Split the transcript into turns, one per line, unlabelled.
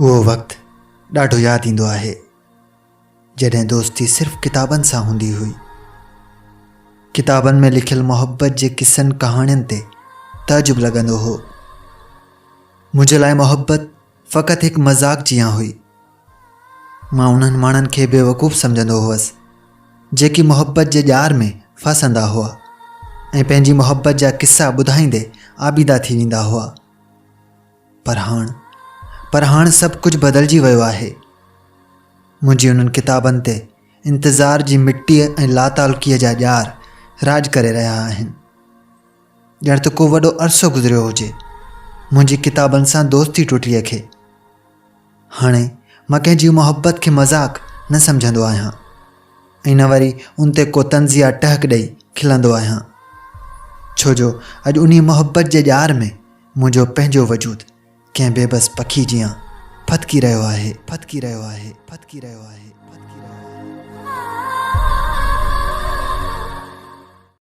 اهو وقت ڏاڍو ياد ايندو آهي جڏهن دوستي صرف ڪتابن سان هوندي هئي. ڪتابن ۾ لکيل محبت جي قصن ڪهاڻين تي تعجب لڳندو هو. منهنجي لاء محبت فقط هڪ مذاق جيان هئي. مان انهن ماڻهن کي بيوقوف سمجهندو هئس جيڪي محبت جي ڄار ۾ ڦاسندا هئا ۽ پنهنجي محبت جا قصا ٻڌائيندي آبيدا ٿي ويندا هئا. پر هاڻ پر هاڻ سڀ ڪجهه بدلجي ويو آهي. منهنجي انهن ڪتابن تي انتظار جي مٽيء ۽ لاتعلقيء جا ڄار راڄ ڪري رهيا آهن. ڄڻ ته ڪو وڏو عرصو گذريو هجي منهنجي ڪتابن سان دوستي ٽٽيء کي. هاڻي مان ڪنهن جي محبت کي مذاق نه سمجهندو آهيان ۽ نه وري ان تي ڪو طنزيه ٽهڪ ڏئي کلندو آهيان. ڇو جو اڄ انهي محبت جي ڄار ۾ منهنجو پنهنجو وجود ڪنهن بيبس پکي جيان ڦٿڪي رهيو آهي، ڦٿڪي رهيو آهي، ڦٿڪي رهيو آهي، ڦٿڪي رهيو آهي.